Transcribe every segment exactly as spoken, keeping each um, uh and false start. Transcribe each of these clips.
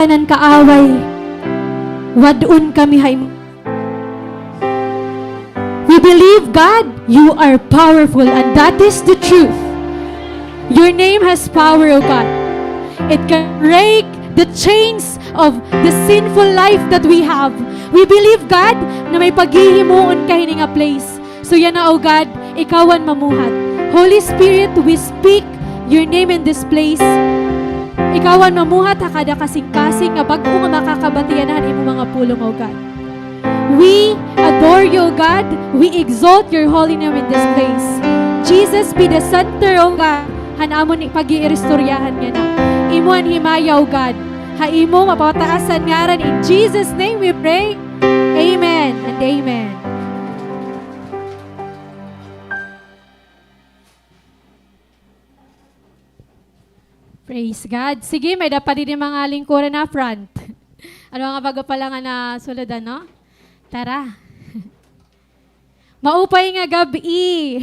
tanan kaaway, wad-on kami ha imo. We believe, God, you are powerful, and that is the truth. Your name has power, O God. It can break the chains of the sinful life that we have. We believe, God, na may paghihimuon ka hini nga place. So yana, O God, ikaw an mamuhat. Holy Spirit, we speak your name in this place. Ikaw an mamuhat ha kada kasingkasing nga bag-o nga makakabatian han imo mga pulong, O God. We adore you, O God. We exalt your holy name in this place. Jesus, be the center, O God, han amon pag-iiristoryahan yana. Imo an himaya, O God. Ha imo mapataas an ngaran. In Jesus' name we pray. Amen and amen. Praise God. Sige, may-ada pa didi mga lingkuran ha front. Ano nga bag-o pa la nga nasulod, ano? Tara. Maupay nga gab-i.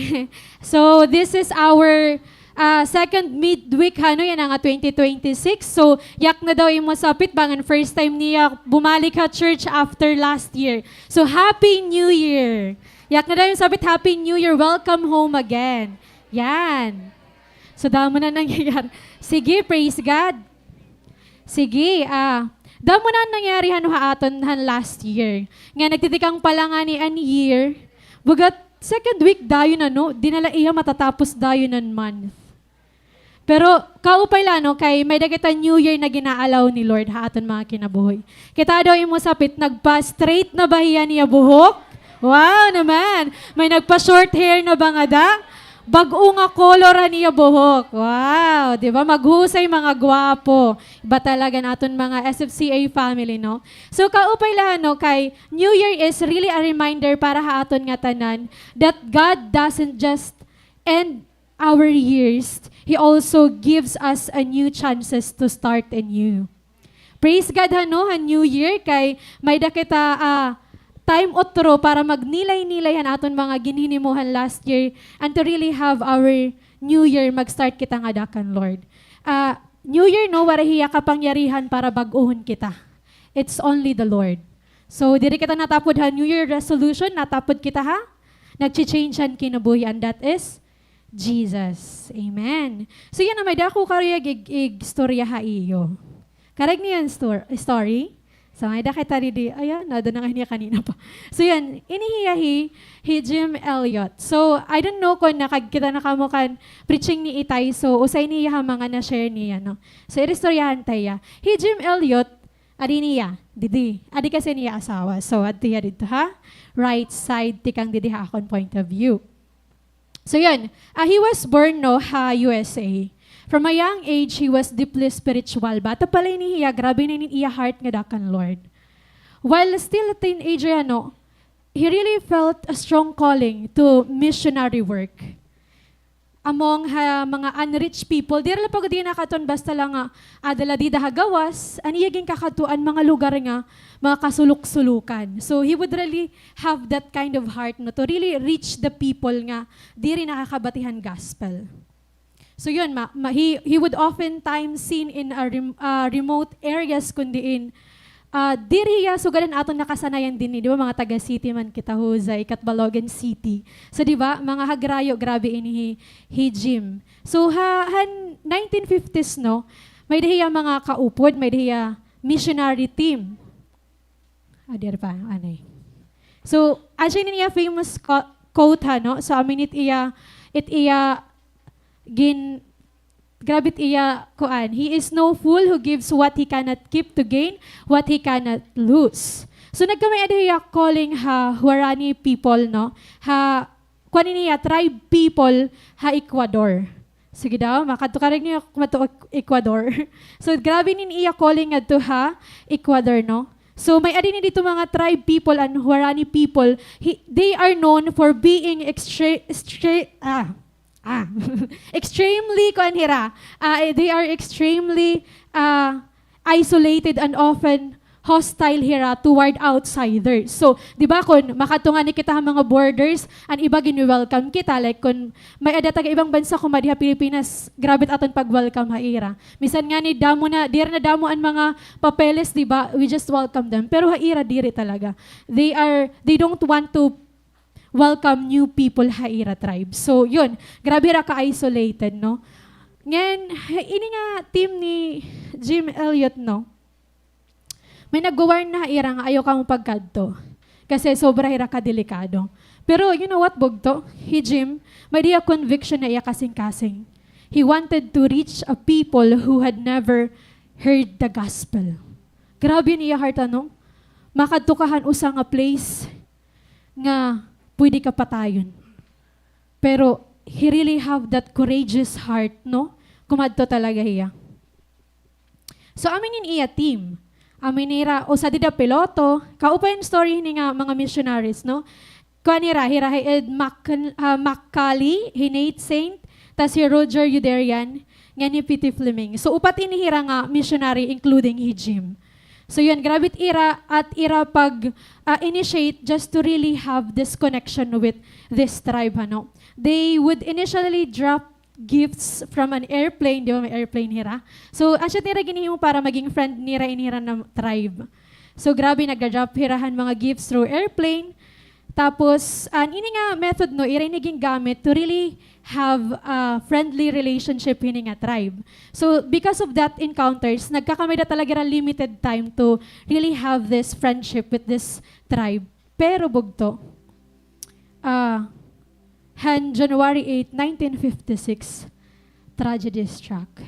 So, this is our, ah, second midweek, ano, yana nga twenty twenty-six. So, yak na daw imo sapit, bangin first time niya bumalik ha church after last year. So, Happy New Year! Yak na daw imo sapit, Happy New Year! Welcome home again. Yan. So, damo na nangyayari. Sige, praise God. Sige, ah, damo na nangyari, ano, ha aton han last year. Nga nagtitikang pa la ngani an year. Bagat second week dayon, ano, di na la iya matatapos dayon an month. Pero kaupay la, no, kay may-ada kita New Year na gina-allow ni Lord ha aton mga kinabuhi. Kita daw imo sapit, nagpa-straight na ba hiya an iya buhok? Wow naman! May nagpa-short hair na ba ngada? Bag-o nga color an iya buhok. Wow! Di ba? Maghusay mga gwapo. Iba talaga an aton mga S F C A family, no? So, kaupay la, no, kay New Year is really a reminder para ha aton ngatanan that God doesn't just end our years, He also gives us a new chances to start anew. Praise God, ha, no, ha New Year, kay may-ada kita, ah, time utro para magnilay-nilay han aton mga ginhinimo han last year and to really have our New Year, mag-start kita ngada kan Lord. Ah, New Year, no, waray hiya kapangyarihan para bag-ohon kita. It's only the Lord. So, diri kita natapod ha New Year resolution, natapod kita ha nagchi-change han kinabuhi, and that is Jesus. Amen. So, yana, may-ada ako karuyag ig-, ig-istorya ha iyo. Karuyag niyan stor-, story? So, may-ada kita didi, ayan, nada na nga niya kanina pa. So, yan, ini hiya hi, hi Jim Elliot. So, I don't know kon nakagkita na kamo kan preaching ni Itay. So, usa ini hiya ha mga na-share niya, no? So, iristoryahan ta hiya. Hi Jim Elliot, adi niya, didi. Adi kasi niya asawa. So, adto hiya didto, ha? Right side, tikang didi ha akon point of view. So, yun. Ah, he was born, no, ha U S A. From a young age, he was deeply spiritual. Bata pa la ini hiya, grabe na ini iya heart ngada kan Lord. While still a teenager, ano, he really felt a strong calling to missionary work. Among ha mga unreached people, diri la pa gud nakadto basta la nga ada la dida ha gawas, an iya ginkakadtuan mga lugar nga mga kasulok-sulokan. So, he would really have that kind of heart, no, to really reach the people nga diri nakakabati han gospel. So, yun, ma-, ma-, he, he would oftentimes seen in a rem-, ah, remote areas kun diin, ah, diri hiya sugad han aton nakasanayan dinhi, di ba, mga taga-city man kita, Jose, Catbalogan City. So, di ba, mga hagrayo, grabe ini hi, hi Jim. So, ha, han nineteen fifties, no, may-ada hiya mga kaupod, may-ada hiya missionary team. Ah, diri pa, anay. So, asya ini iya famous co-, quote, ha, no? So, amin it iya, it iya gin-, grabe it iya, kuan, "He is no fool who gives what he cannot keep to gain what he cannot lose." So, nagkamay-ada hiya calling ha Huarani people, no? Ha, kuan ini iya, tribe people ha Ecuador. Sige daw, makadto ka rin niya madto Ecuador. So, grabe ini iya calling ngadto ha Ecuador, no? So, may-ada ini didto mga tribe people and Huarani people. He, they are known for being extre-, extre-, ah, ah, extremely, kuan hira. Ah, they are extremely, ah, isolated and often hostile hira toward outsiders. So, di ba, kun makadto ngani kita ha mga borders, an iba gini-welcome kita, like, kun may-ada taga ibang bansa, kun madi ha Pilipinas, grabe it aton pag-welcome ha ira. Minsan ngani, damo na, diri na damo an mga papeles, di ba? We just welcome them. Pero ha ira, diri talaga. They are, they don't want to welcome new people ha ira tribe. So, yun, grabe hira ka-isolated, no? Ngan, ini nga team ni Jim Elliot, no? May nagwa-warn na ha ira nga ayaw kamo pagkadto. Kasi sobra hira kadelikado. Pero you know what, bugto? Hi Jim, may-ada hiya conviction ha iya kasingkasing. He wanted to reach a people who had never heard the gospel. Grabe an iya heart, ano? Makadto ka han usa nga place nga pwede ka patayon. Pero he really have that courageous heart, no? Kumadto talaga hiya. So, amo ini an iya team. Amo ini hira, usa dida piloto. Kaupay an story hini nga mga missionaries, no? Kuan hira, hira hi Ed Mac-, ah, McCully, hi Nate Saint, tas hi Roger Youderian, ngan hi P T Fleming. So, upat ini hira nga missionary, including hi Jim. So, yun, grabe it ira at ira pag, ah, initiate just to really have this connection with this tribe, ano. They would initially drop gifts from an airplane, di ba, may airplane hira. So, asya nira ginhimo para maging friend nira ini hira na tribe. So, grabe, nagra-drop hira han mga gifts through airplane. Tapos, an ini nga method, no, ira ini gingamit to really have a friendly relationship hini nga tribe. So, because of that encounters, nagkakamay-ada talaga hira limited time to really have this friendship with this tribe. Pero bugto, ah, han January eight, nineteen fifty-six, tragedy struck.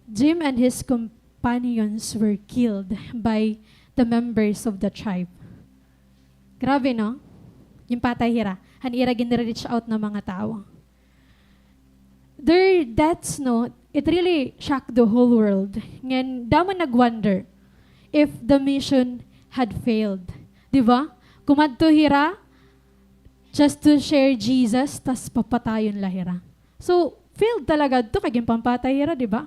Jim and his companions were killed by the members of the tribe. Grabe, no? Ginpatay hira han ira gin-reach out na mga tawo. Their deaths, no, it really shocked the whole world. Ngan damo nag-wonder if the mission had failed. Di ba? Kumadto hira just to share Jesus, tas papatayon la hira. So, failed talaga adto kay ginpampatay hira, di ba?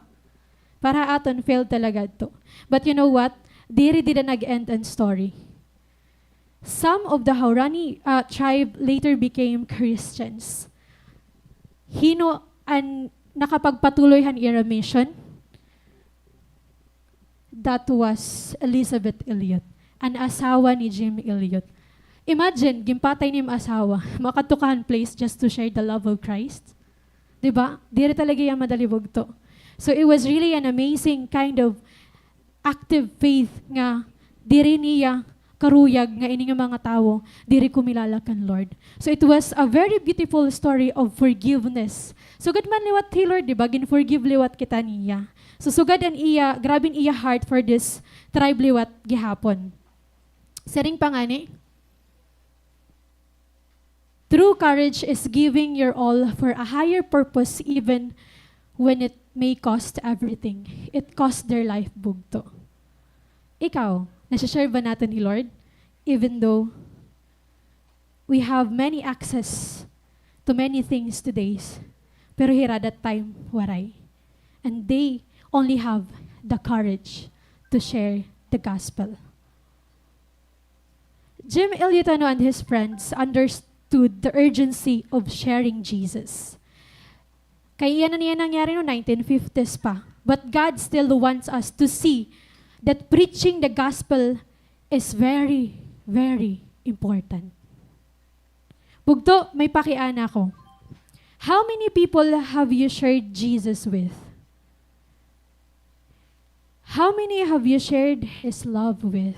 Para aton, failed talaga adto. But you know what? Diri dida nag-end an story. Some of the Haurani, uh, tribe later became Christians. Hin-o an nakapagpatuloy han ira mission? That was Elizabeth Elliot, an asawa ni Jim Elliot. Imagine, ginpatay an im asawa, makadto ka han place just to share the love of Christ. Di ba? Diri talaga hiya madali, bugto. So it was really an amazing kind of active faith nga diri niya karuyag nga ini nga mga tawo diri kumilala kan Lord. So it was a very beautiful story of forgiveness. Sugad man liwat hi Lord, di ba, gin-forgive liwat kita niya. So sugad an iya, grabe an iya heart for this tribe liwat gihapon. Siring pa ngani, "True courage is giving your all for a higher purpose even when it may cost everything." It cost their life, bugto. Ikaw, nasi-share ba naton hi Lord? Even though we have many access to many things today, pero hira that time, waray. And they only have the courage to share the gospel. Jim Elliot, ano, and his friends understood the urgency of sharing Jesus. Kay iyan an iya nangyari, no, nineteen fifties pa. But God still wants us to see that preaching the gospel is very, very important. Bugto, may pakiana ako. How many people have you shared Jesus with? How many have you shared His love with?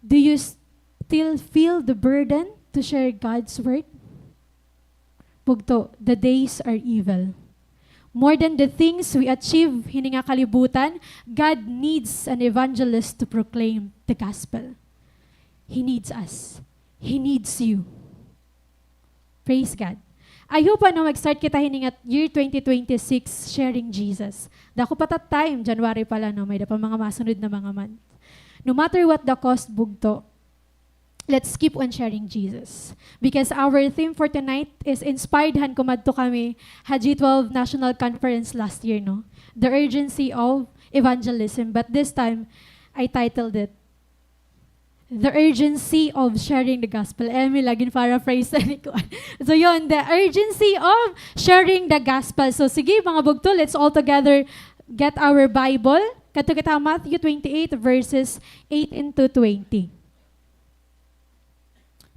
Do you still feel the burden to share God's word? Bugto, the days are evil. More than the things we achieve hini nga kalibutan, God needs an evangelist to proclaim the gospel. He needs us. He needs you. Praise God. I hope, ano, mag-start kita hini nga year twenty twenty-six sharing Jesus. Dako pa ta time, January pa la, no, may-ada pa mga masunod na mga month. No matter what the cost, bugto, let's keep on sharing Jesus. Because our theme for tonight is inspired han kumadto kami ha G twelve National Conference last year, no? The urgency of evangelism, but this time, I titled it The Urgency of Sharing the Gospel. Emmy, lagi paraphrase ni kuan. So yun, the urgency of sharing the gospel. So sige, mga bugto, let's all together get our Bible. Kadto kita Matthew twenty-eight, verses eighteen to twenty.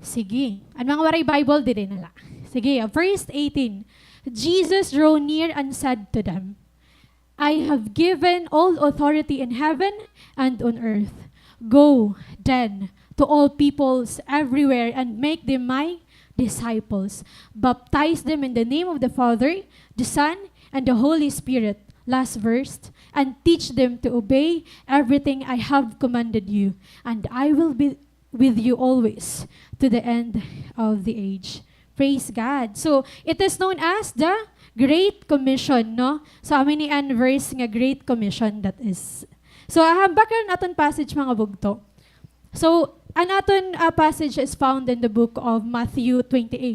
Sige. An mga waray Bible, diri na la. Sige, verse eighteen. Jesus drew near and said to them, "I have given all authority in heaven and on earth. Go, then, to all peoples everywhere and make them my disciples. Baptize them in the name of the Father, the Son, and the Holy Spirit." Last verse. "And teach them to obey everything I have commanded you. And I will be with you always to the end of the age." Praise God. So, it is known as the Great Commission, no? So, amo ini an verse nga Great Commission, that is. So, hambak an aton passage, mga bugto. So, an aton, ah, passage is found in the book of Matthew twenty-eight.